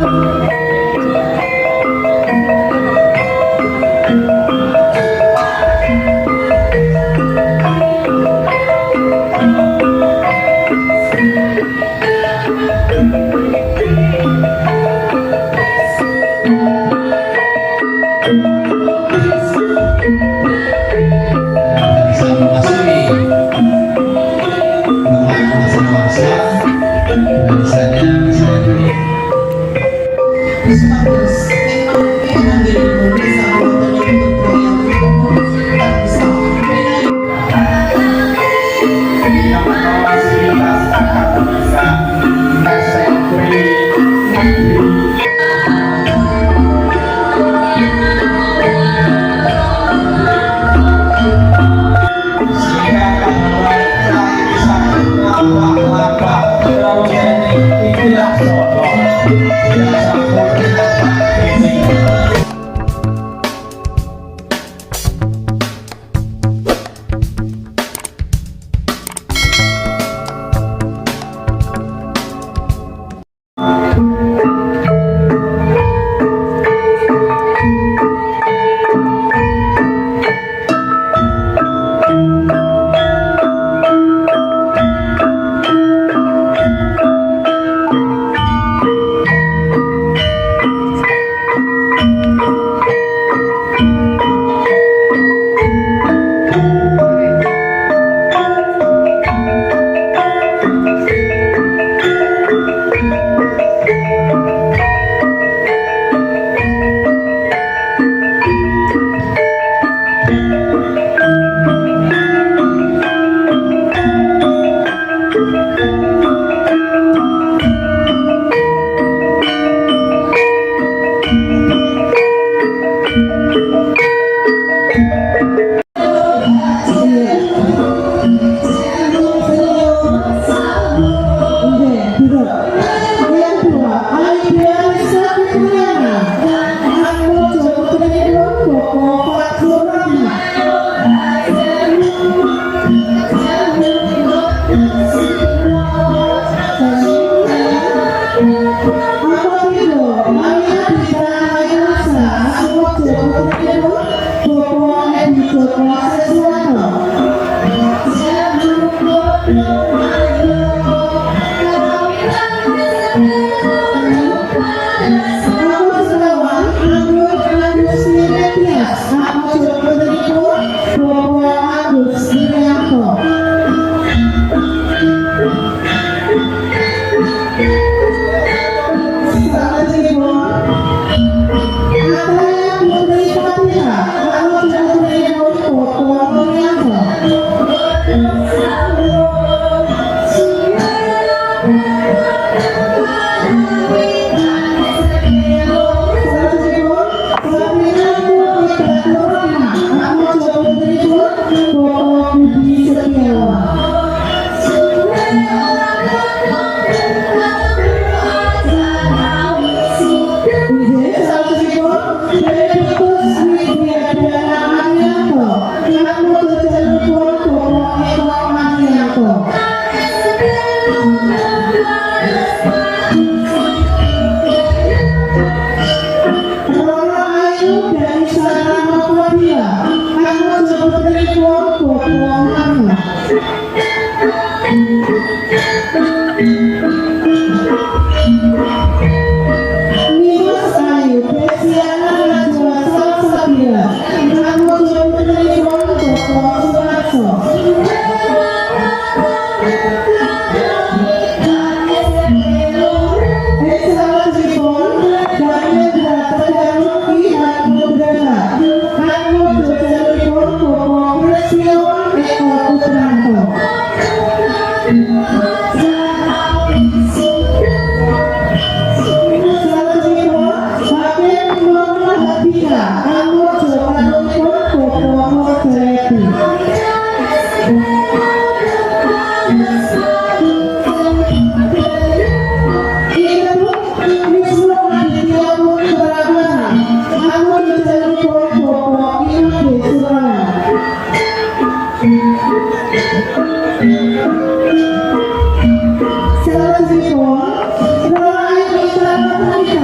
Bisa memasuki masa-masa misalnya misalnya dari Supados ing mangke anggenipun sawetara putra tansah Fasilitas akademika SMP Negeri. Sehingga kalau bisa laba-laba terus ini itulah sono tidak sempurna ini.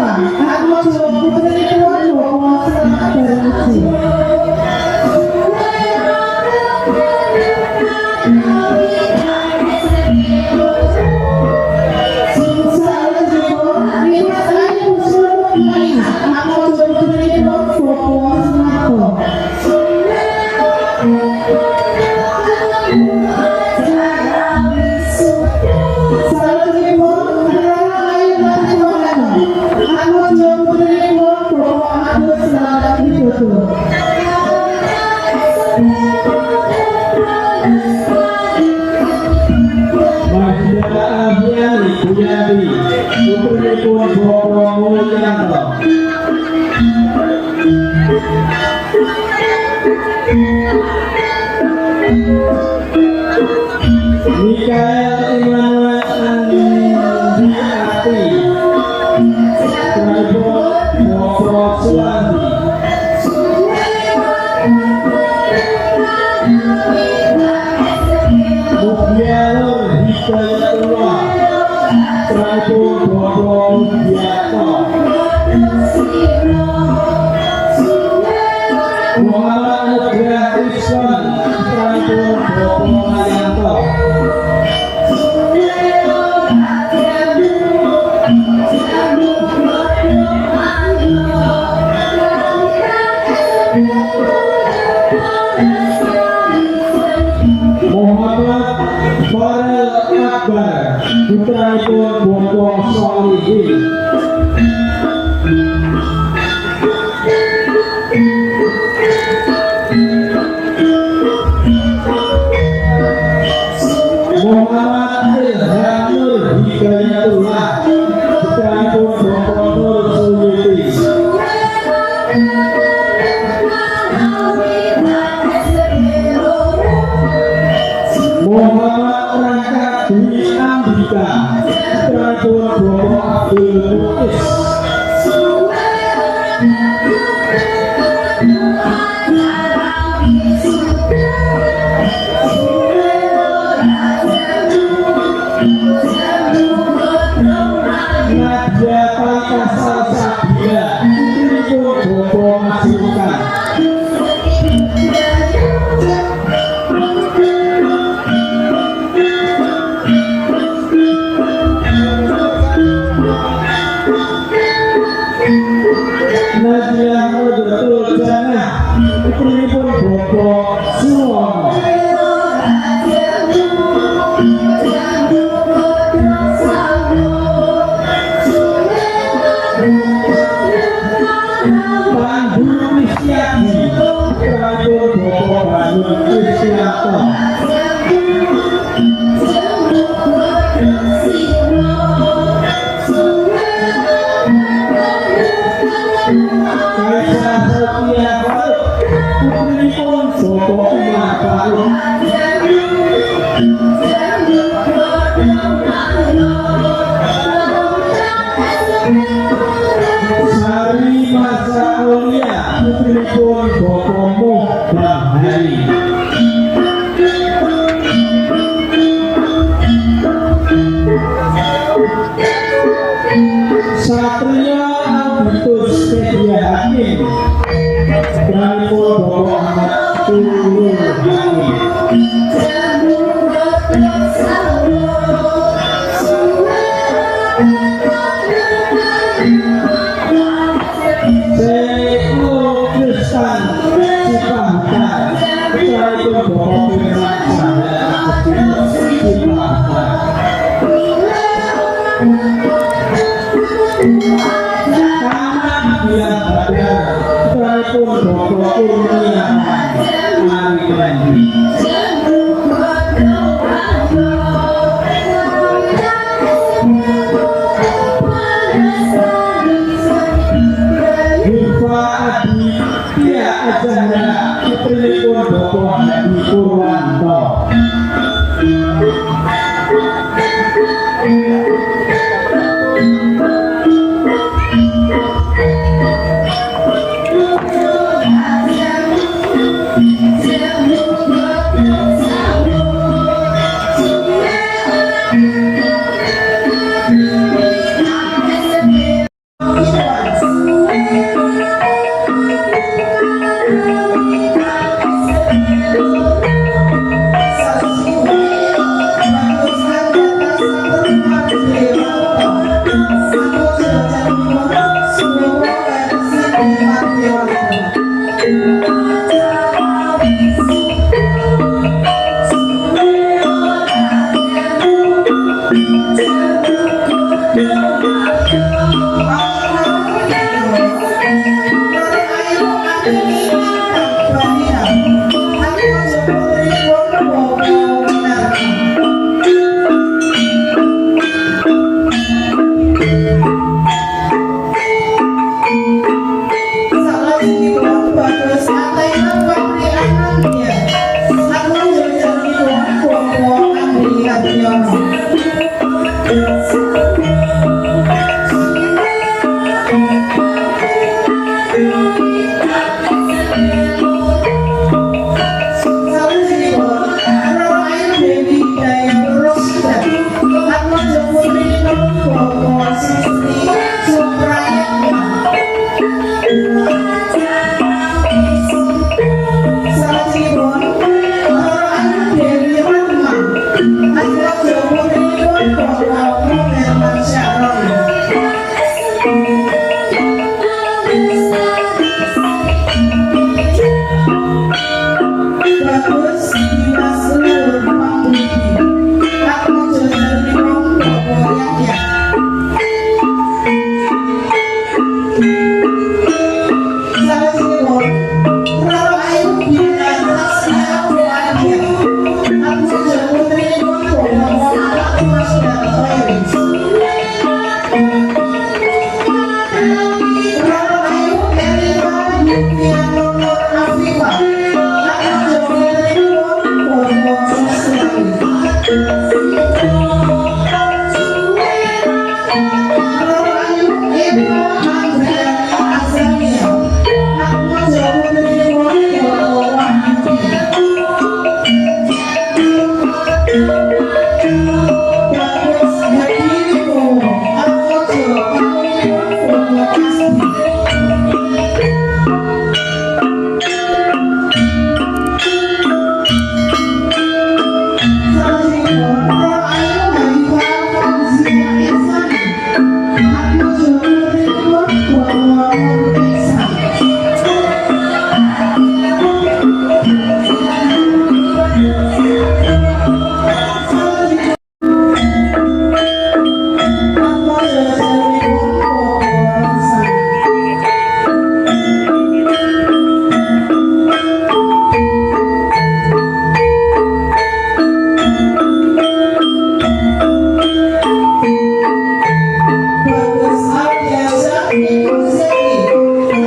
Eva Atmojo, putrinipun Bapak Slamet Darmuji. Salajengipun Nimas Ayu Kusuma Mukti Atmojo, putrinipun Bapak Sumarto. Salajengipun Rara Ayu Latifah Atmojo, putrinipun Bapak Agus Slamet Widodo. Mahdia Abiani Buyati, putrinipun Bapak Mulyanto. Mikael Immanuel Andiati, putrinipun Bapak Suwandi. Mugyalur Hidayatullah, putrinipun Bapak Mugiarto. Muhammad Nugrah Rizwan, putrinipun Bapak Mayanto. Muhammad Farel Akbar, putranipun Bapak Solihin. Muhammad Ilhamur Hidayatullah, putranipun Bapak Nur Suyuti. Muhammad Rangka Dwi Andika, putranipun Bapak Abdul Muiz. Nadia Talita Salsabila, putrinipun Bapak Masrukan. Nadia Rodotul Jannah, putrinipun Bapak Suwono. Pandu Kristiadi, putranipun Bapak Bangun Kristianto. Kaisa Sophia Faruk, putrinipun Bapak Umar Faruk. Sari Masa Aulia, putrinipun Bapak Muh Bahari. Satria Albertus Sedia Hakim, putranipun Bapak Ahmad Turul Hakim. Seko Kristan Sipahutar, putranipun Bapak Firman Sahel Agustinus Sipahutar. Kama Bilang Badar, putranipun Bapak Kurniawan Ariandi. Zulfa Aditya Azahra, putrinipun Bapak Hadi Purwanto. Nur Ihsan. Atmojo jarwipun Bapak Rosan. Bagus Arya Sakti Zeki.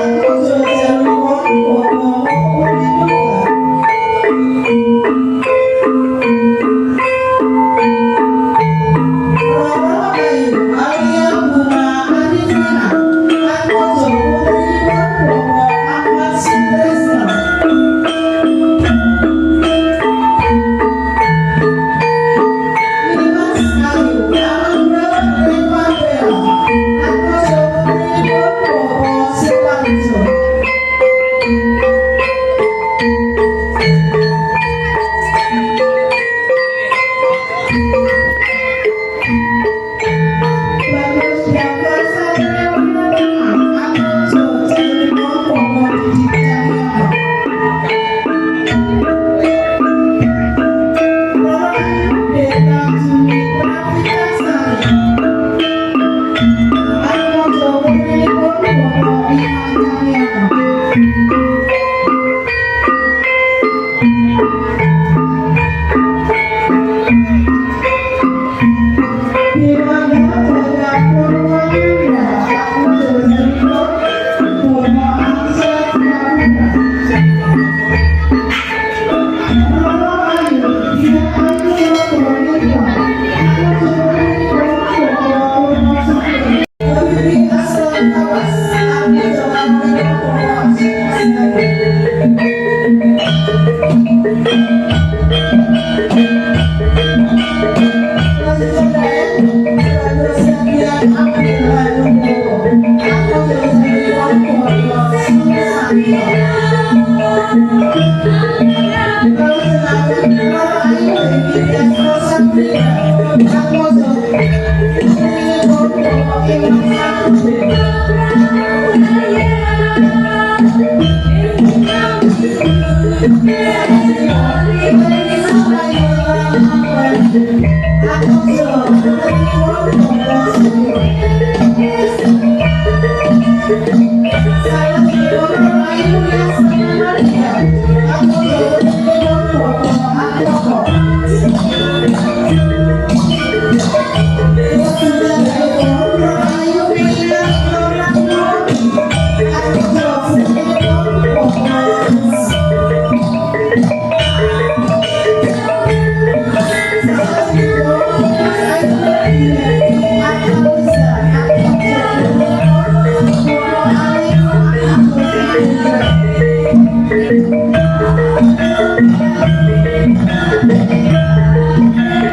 Atmojo jarwipun Bapak Urinuka. Roro Ayu Alia Bunga Arifina. Atmojo putrinipun Bapak Ahmad Sutresno. Nimas Ayu Amanda Reva Bella. Atmojo putrinipun Bapak Suparjo. Bagus Jaka Satria Winatama. Atmojo jarwipun Bapak Didi Cahyono. Roro Ayu Deta Juni Pravitasari. Atmojo putrinipun Bapak Iwan Cahyono. Dewangga Jaya Purwananda. Atmojo jarwipun Bapak Angsa Praputra. Roro Ayu Dia Ayu Bonita. Atmojo putrinipun Bapak Purno Sugeng. Bibi Aslan Abbas. Atmojo jarwipun Bapak Sugeng.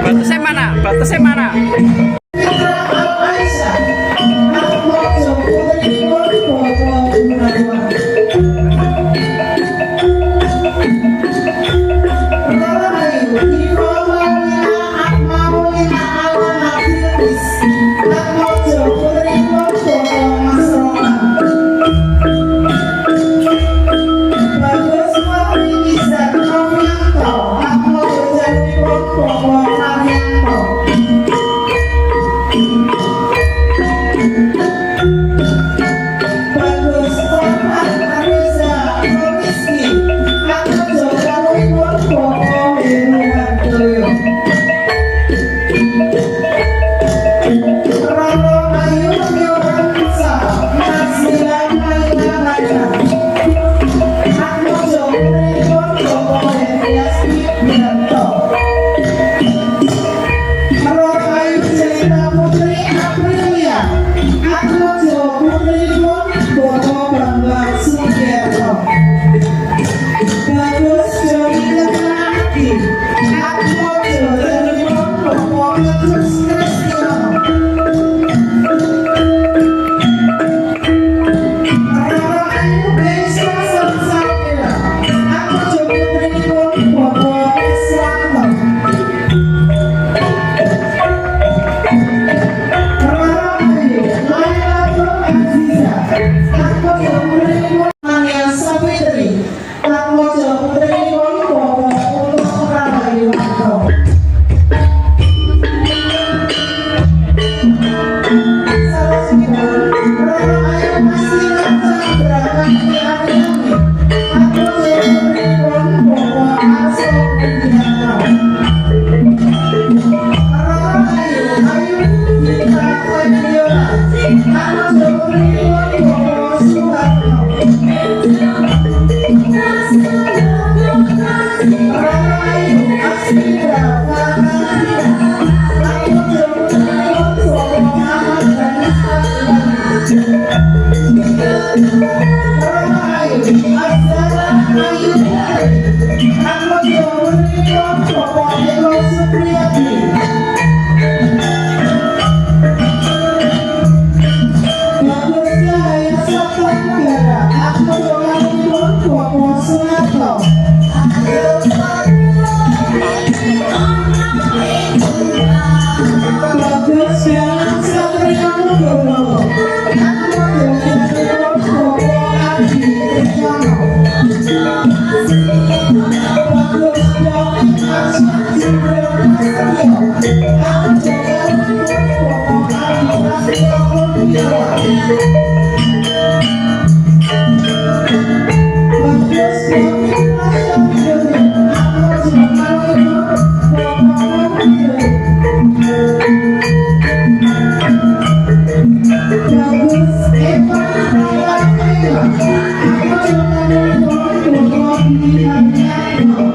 Batasnya mana? Batasnya mana? Bagus Wahyu Izzat Novianto. Atmojo jarwipun Bapak Haryanto. Atmojo putrinipun Mania Sapitri. Atmojo putrinipun Bapak Untung Rahayu. Salajengipun Roro Ayu Astina Chandra Kahmi Aryani. Atmojo putrinipun Bapak Arso Budianto. Roro Ayu Ayu Gita Fabiola. Atmojo putrinipun Bapak Suharto. Roro Ayu Asmida Farahia. Atmojo putrinipun Bapak Ahmad Dhani Roro Ayu Azara Ayu Putri. Atmojo putrinipun Bapak Eko Supriyadi. Bagus Cahaya Sabta Negara. Atmojo kalihipun Bapak Sunarto. Bagus Galang Satria Nugroho. Atmojo kalihipun Bapak Adi Triyono. Bagus David Aksan Jibril Prasetyo. Atmojo kalihipun Bapak Adi Prasetyo Kurniawan. Bagus David Tasya Widodo. Atmojo kalihipun Bapak Widodo. Bagus Eva Prayatna. Atmojo kalihipun Bapak Budi Haryanto.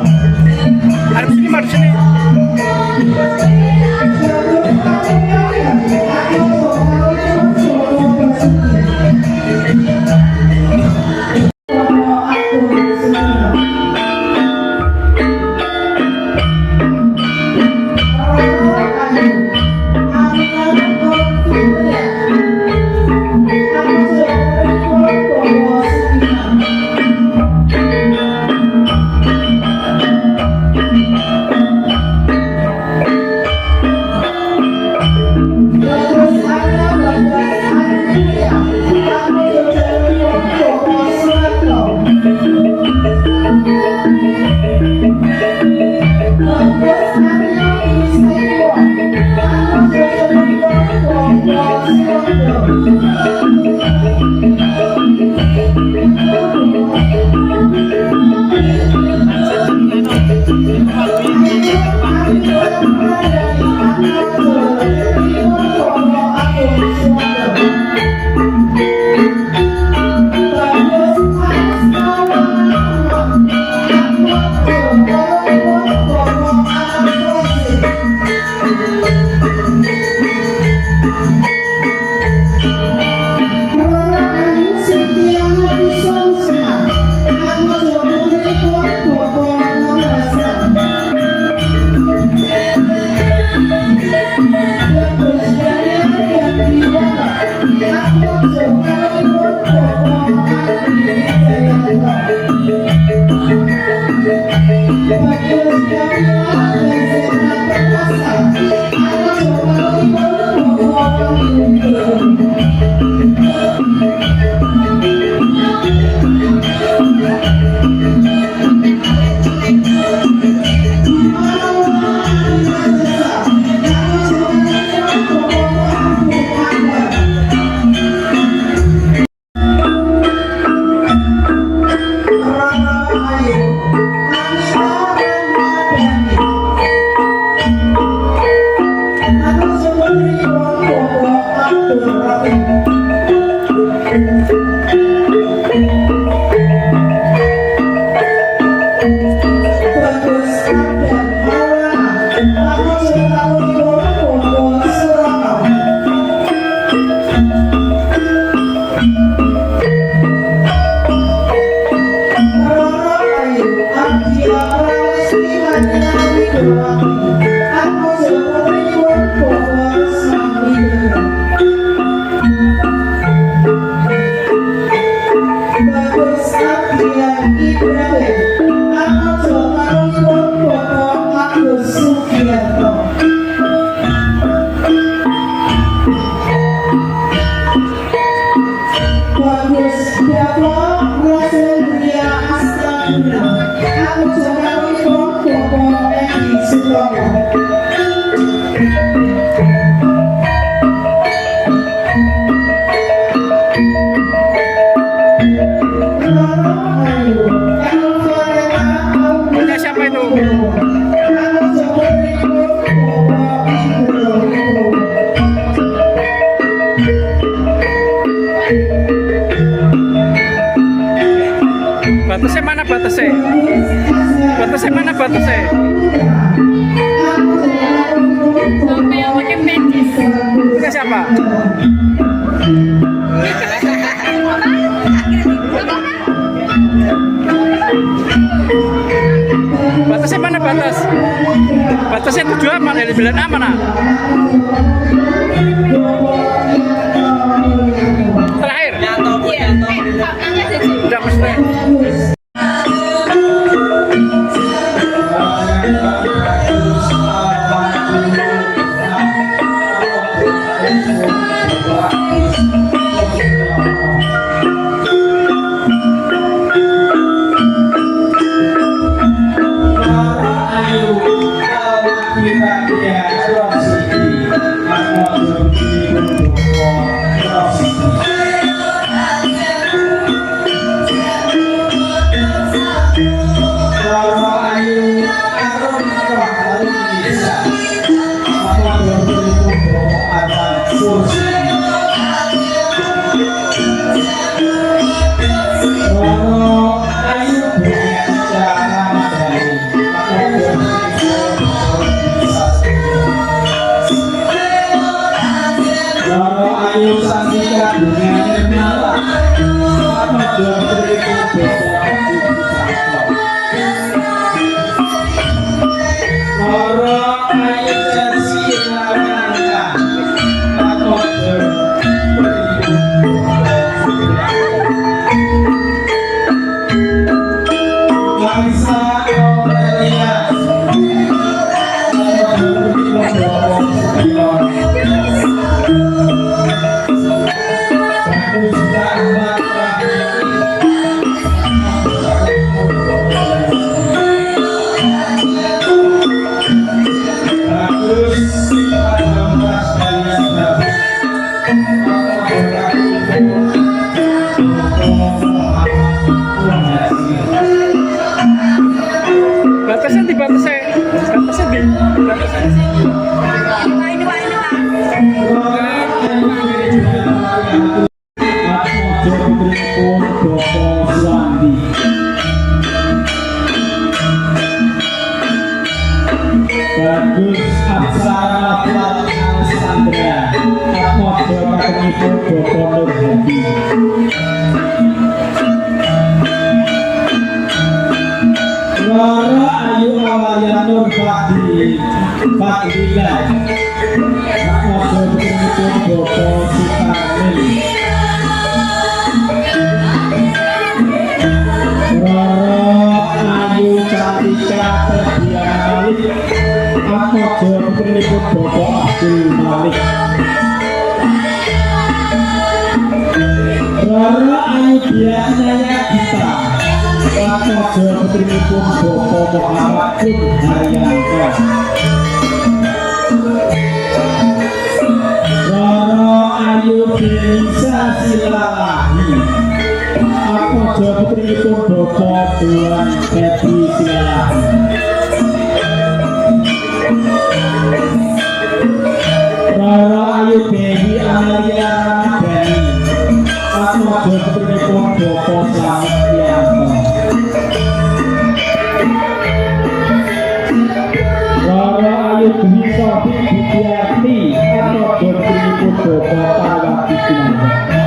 Hadap sini, madep sini. Bagus Karya. Atmojo kalihipun Bapak Basuki. Bapak Agus Sugino. Roro Ayu Amina Nur Fitria. Atmojo putrinipun Bapak Sukiman. Bagus Arya Bagas Arya. Atmojo jalmipun Bapak Suwarto. Bagus Arya Wisewo. Atmojo jalmipun Bapak Suwondo. Ayu Arya Pradani. Atmojo putrinipun Bapak Agung Suwondo. Bagus Astawa Atmojo kalihipun Bapak Ahmad Rozi. Roro Ayu Setiana Kusuma. Atmojo putrinipun Bapak Nur Hasan. Bagus Daniel Gandiwana. Atmojo kalihipun Bapak Adi Wijayanto. Bagus Kamila Gazeta Perkasa. Atmojo kalihipun Bapak Wahyu Nugroho. Bima Arima Jasa. Atmojo kalihipun Bapak Abu Akbar. Roro Ayu Anita Ramadhani. Atmojo putrinipun Bapak Abdul Rohim. Bagus Ardan Maulana. Atmojo kalihipun Bapak Surono. Roro Ayu Abdila Prawesti Marina Widowati. Atmojo putrinipun Bapak Rusman Widodo. Bagus Abdian Ibrahim. Atmojo kalihipun Bapak Agus Sugianto. Bagus Dava Rosendria Astraguna. Atmaja kakungipun Bapak Edi Sutomo. Roro Ayu Elvareta. Punya siapa itu? Atmaja putrinipun Bapak Indro Wibowo. Batasnya mana batasnya? Batasnya mana batasnya? Sampai yang pakai medis. Punya siapa? Apa? Batasnya mana batas? Batasnya tujuh A mana? 9 A mana? Terakhir. Iya. Eh, angkat aja. Udah maksudnya. Ayu Alwira Rosidi. Atmaja putrinipun Bapak Rosidi. Roro Ayu Arum Roharunisa. Atmaja putrinipun Bapak Arman Sursidi. Roro Ayu Bunga Ramadhani. Atmaja putrinipun Bapak Dwi Sastro. Roro Ayu Santika Bunga Nirmala. Atmaja putrinipun Bapak Budi Santo. Roro Ayu Chelsea Lawanka. Atmaja putrinipun Bapak Supriyanto. Marisa Aurelia. Atmaja putrinipun Bapak Sugiono. Bagus Rahmat Rahmi. Bagus Adam Dalian Bagus. Atmaja kakungipun Bapak Muhammad Munasir. Batasnya di batasnya. Batasnya di batasnya. Ini Pak, ini Pak. Atmaja putrinipun Bapak Suwandi. Bagus Aksara Plat Alexandra. Atmaja kakungipun Bapak Nur Hadi. Roro Ayu Awalia Nur Fadli Fadlila. Atmaja putrinipun Bapak Sukarmin. Roro Ayu Cantika Ferdiana Malik. Atmaja putrinipun Bapak Abdul Malik. Roro Ayu Dianaya Gita. Atmaja putrinipun Bapak Muhammad Kun Haryanto. Roro Ayu Belisa Silalahi. Atmaja putrinipun Bapak Tuan Febri Silalahi. Roro Ayu Dewi Amelia Ramadhani. Atmaja putrinipun Bapak Slamet Priyanto. Roro Ayu Dwi Sofi Budiarti. Atmaja putrinipun Bapak Parwati Gunarto.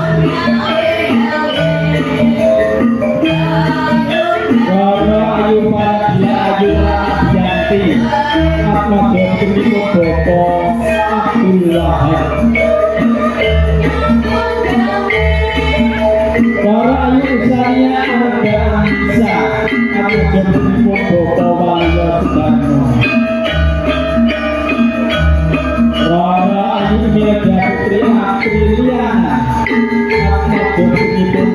Roro Ayu Paradia Ayu Ramadianti. Atmaja putrinipun Bapak Abdul Wahab. Roro Ayu Usania Arda Anissa. Atmaja putrinipun Bapak Waluyo Sudarmo. Roro Ayu Imelda Putri Apriliana. Atmaja putrinipun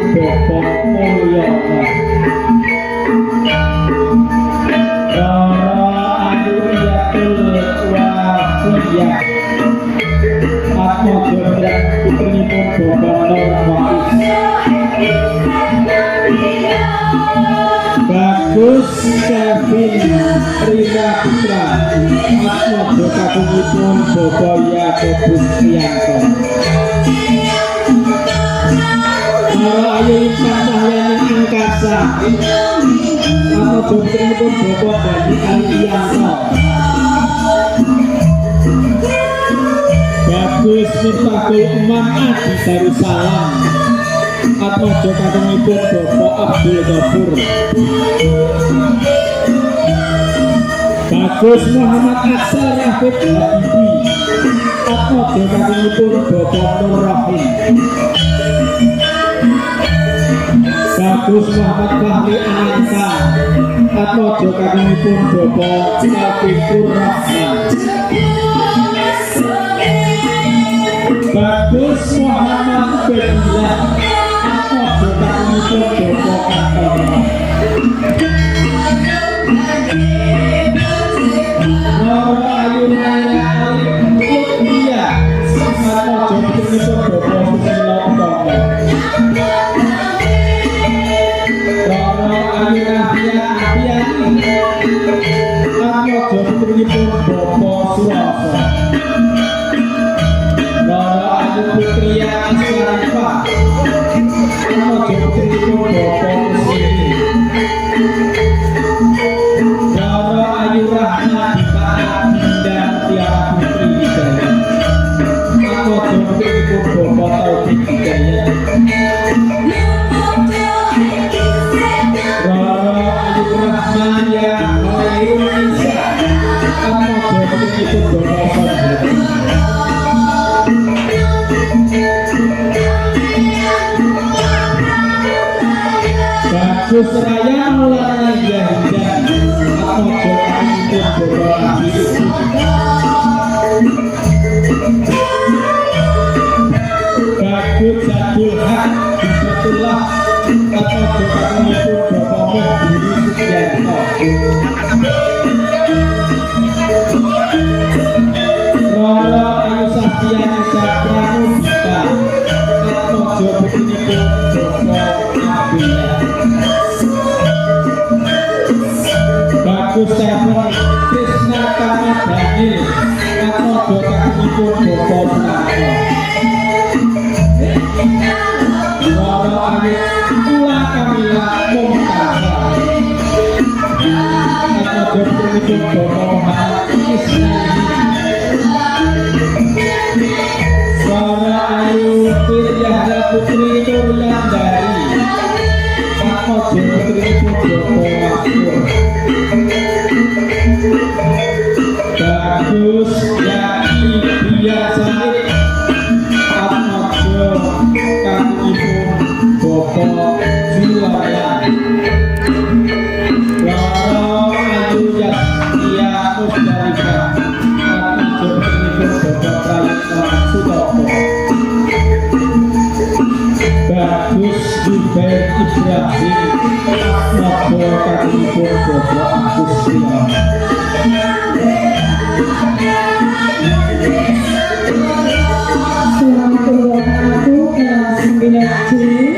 Bagus Kevin Rina Putra, Atmojo kakungipun Bapak Yakobus Priyanto. Roro Ayu Intan Cahyani Angkasa, Atmojo putrinipun Bapak Dani Ariyanto. Bagus Miftahul Umam Adi Darussalam, Atmojo kakungipun Bapak Abdul Ghafur. Bagus Muhammad Aksal Rafiq Habibi, Atmojo kakungipun Bapak Nur Rahim. Bagus Muhammad Fahri Ananta, Atmojo kakungipun Bapak Taufikur Rahman. Bagus Muhammad Ubaidillah, Atmojo kakungipun Bapak Kartono. Roro Ayu Naya Alif Lutfia, Atmojo putrinipun Bapak Susilo Utomo. Roro Ayu Nafia Apiani, Atmojo putrinipun Bapak Suroso. Roro Ayu Putria Aswarifa, Atmojo putrinipun Bapak Kusini. Roro Ayu Rahma Dipa Adinda Tiara Putri Hidayat, Atmojo putrinipun Bapak Taufik Hidayat. Roro Ayu Rahmaya Khairun Nisa, Atmojo putrinipun Bapak Sonhadi. Bagus Raya Maulana Yahya, Atmojo kakungipun Bapak Adi Ugi. Bagus Jadul Haq Hidayatullah, Atmojo kakungipun Bapak Muhduri Sugianto. Roro Ayu Sastiani Pramudita, Atmojo putrinipun Bapak Abdullah. Bagus Stephen Krisna Tama Daniel, Atmojo kakungipun Bapak Sunarto. Roro Ayu Ula Kamila Mumtaza, Atmojo putrinipun Bapak Muhammad Isnaini. Roro Ayu Firyahda Putri Nuryandari, Atmojo putrinipun Bapak Maskur. Bagus Yai Bia Said, Atmojo kakungipun Bapak Juwaya. Roro Ayu Yastia Musdalifah, Atmojo putrinipun Bapak Prayitno Sutopo. Bagus Zubair Ibrahim, Atmojo kakungipun Bapak Agus Priyono. Selamat ulang tahun kelas 9 C.